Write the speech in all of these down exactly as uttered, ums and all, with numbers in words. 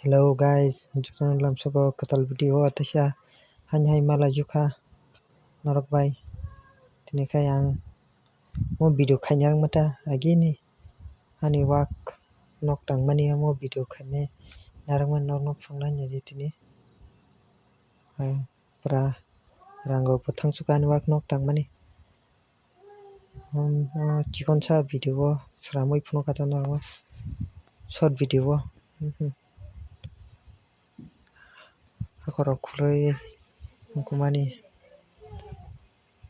Hello guys, jotono lamsoko kwtal video o teisa hani hai mala jukha norok bai. Tini khai ang mo video khaina rwngmata agini ani wak nok tangmani mo video khainai narwkmani norok phunuknai naidi tini. Ang pura rang rok bo thangsukha ani wak nok tangmani. Chikon sa video o sramwi phunukha norok short video o. Hakhorok khulwi wngkukmani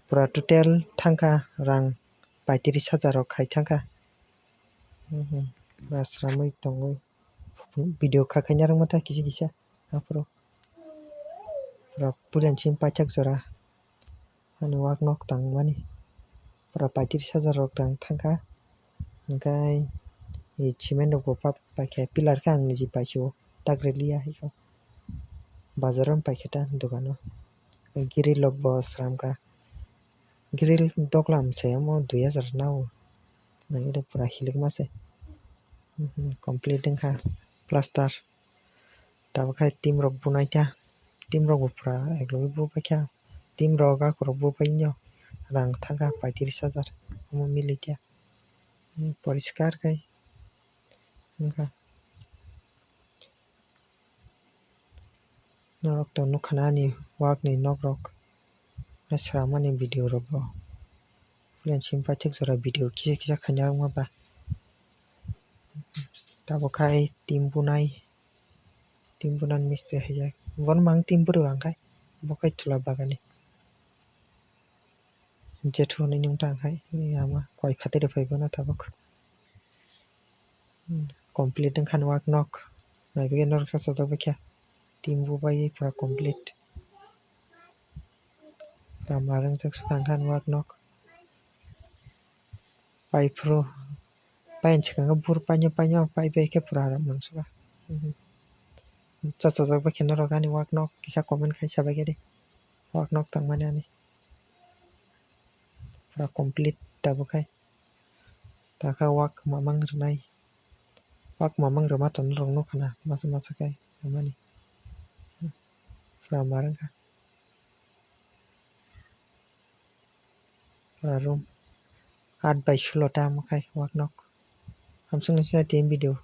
pura total thangkha rang paitris hajar rok khai thangkha. Pura sramwi tongwi video kha khaina rwngmata kisa kisa aphuru. Pura puila chini paithak jora ani wak nok tangmani pura paitris hajar rok tang thangkha. Hwnkhe cement rok bo paikha, pillar khe ang niji paisio tak rwliya haikhe bazar o paikha ta dogano. Grill rok bo sramkha, grill doklam se omo dui hajar nao nangya pura hilikma se. Complete wngkha plaster. Tabuk khai team rok bunai kha, team rok bo pura eklogwi bubaikha. Team rok akhorok bubaino rang thangkha paitris hajar, omo milikya. Poriskar khai wngkha. Norok to nukha na ani wakni nok rok. Sramani video rok bo. Puila chini paithak jora video kisa kisa khaina wngma ba. Tabuk khai team bunai, team bunani mistri haijak. Bono mang team bwrwi ang khai. Bo khai chwla bagani. Jethu hinwi nung tang khai. Ama koi phatwi rw phai bono tabuk. Complete wngkha ni wak nok. Naibagwi norok sa chajak baikha. Team bubai pura complete. Rama rwngjak swkang kha ni wak nok. Paiphuru paini swkang khe bur paino paino paibai khe pura rwmani swkang. Chachajak baikha norok ani wak nok kisa comment khai sabaikha di. Wak nok tangmani ani pura complete tabuk khai. Takha wak mamang rwnai. Wak mamang rwma tong norok nukha na masa masa khai rwmani. Pura marwngkha. Pura room. Aat bai sulo ta omo khai wak nok. Hamsung nung sina team video.